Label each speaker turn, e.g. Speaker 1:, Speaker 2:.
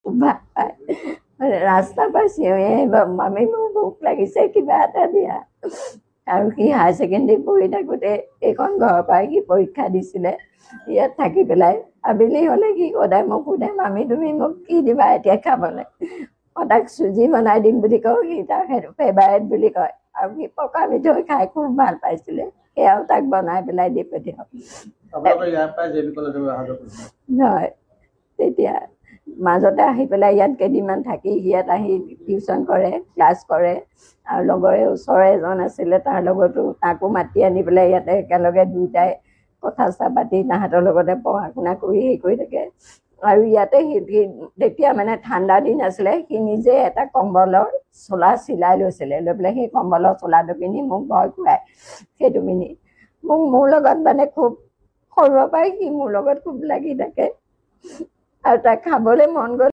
Speaker 1: খুব ভাল পায়। ৰাস্তাৰ পৰা চিঞৰি আহিব, মামী মোৰ ভোক লাগিছে, কিবা এটা দিয়া। আৰু সি হায়াৰ ছেকেণ্ডেৰী পঢ়ি থাকোঁতে এইখন ঘৰৰ পৰাই সি পৰীক্ষা দিছিলে ইয়াত থাকি পেলাই। আবেলি হ'লে সি সদায় মোক সোধে, মামী তুমি মোক কি দিবা এতিয়া খাবলৈ? মই তাক চুজি বনাই দিম বুলি কওঁ, সি তাক সেইটো ফেভাৰেট বুলি কয়। আৰু সি পকা মিঠৈ খাই খুব ভাল পাইছিলে, সেয়াও তাক বনাই পেলাই দি পঠিয়াওঁ।
Speaker 2: আপোনালোকৰ ইয়াৰ পৰাই জে বি কলেজলৈ অহা যোৱা কৰিছিলে?
Speaker 1: হয়, তেতিয়া মাজতে আহি পেলাই ইয়াত কেইদিনমান থাকি ইয়াত আহি টিউশ্যন কৰে, ক্লাছ কৰে। আৰু লগৰে ওচৰৰে এজন আছিলে, তাৰ লগতো তাকো মাতি আনি পেলাই ইয়াতে একেলগে দুয়োটাই কথা চথা পাতি তাহাঁতৰ লগতে পঢ়া শুনা কৰি হেৰি কৰি থাকে। আৰু ইয়াতে সি তেতিয়া মানে ঠাণ্ডা দিন আছিলে, সি নিজে এটা কম্বলৰ চোলা চিলাই লৈছিলে, লৈ পেলাই সেই কম্বলৰ চোলাটো পিন্ধি মোক ভয় খুৱায়। সেইটো পিন্ধি মোক মোৰ লগত মানে খুব সৰুৰে পৰাই সি মোৰ লগত খুব লাগি থাকে। আৰু তাক খাবলৈ মন গ'ল